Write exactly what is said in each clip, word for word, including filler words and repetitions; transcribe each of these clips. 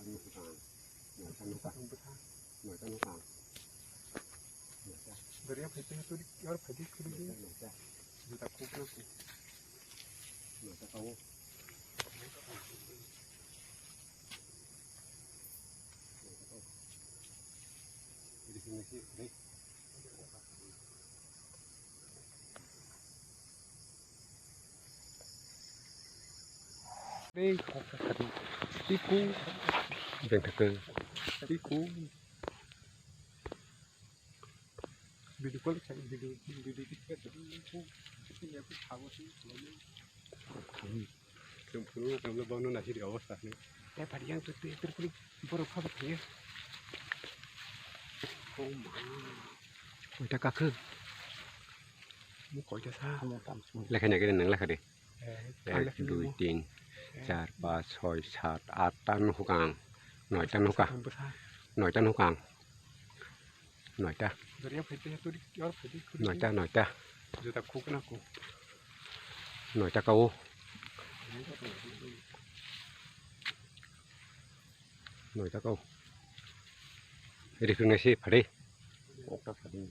Noita, noita. Noita, noita. Noita. Dari yang phaidi, itu di, yang phaidi, itu di. Noita, noita. Juta kubur itu. Noita kau. Noita kau. Ini sini sih, deh. Tiku. Bengkake. Tiku. Video call, video, video, video. Chwng phunukna tongla bono naisidi obostha hinwi. Tei phaidi yang tu, tu, tu, tu, borok phaba thangya. Oh ma. Koita kakhu? Mo koita sa? Lekha ni agede nang lekha de. Eh, ek, dui, tin, char, pas, soi, sat, at ta nuhukha ang. Noita nuhukha. Noita nuhukha ang. Noita. Noita, noita. Juta khukna ku. Noita kau. Noita kau. Iri khwna si phari. Okta phari.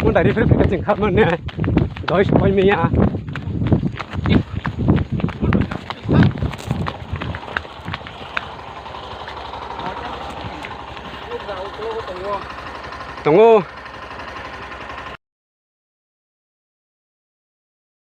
Mo dari phai phai kaching kha mane. Doi soi mia. Tongo.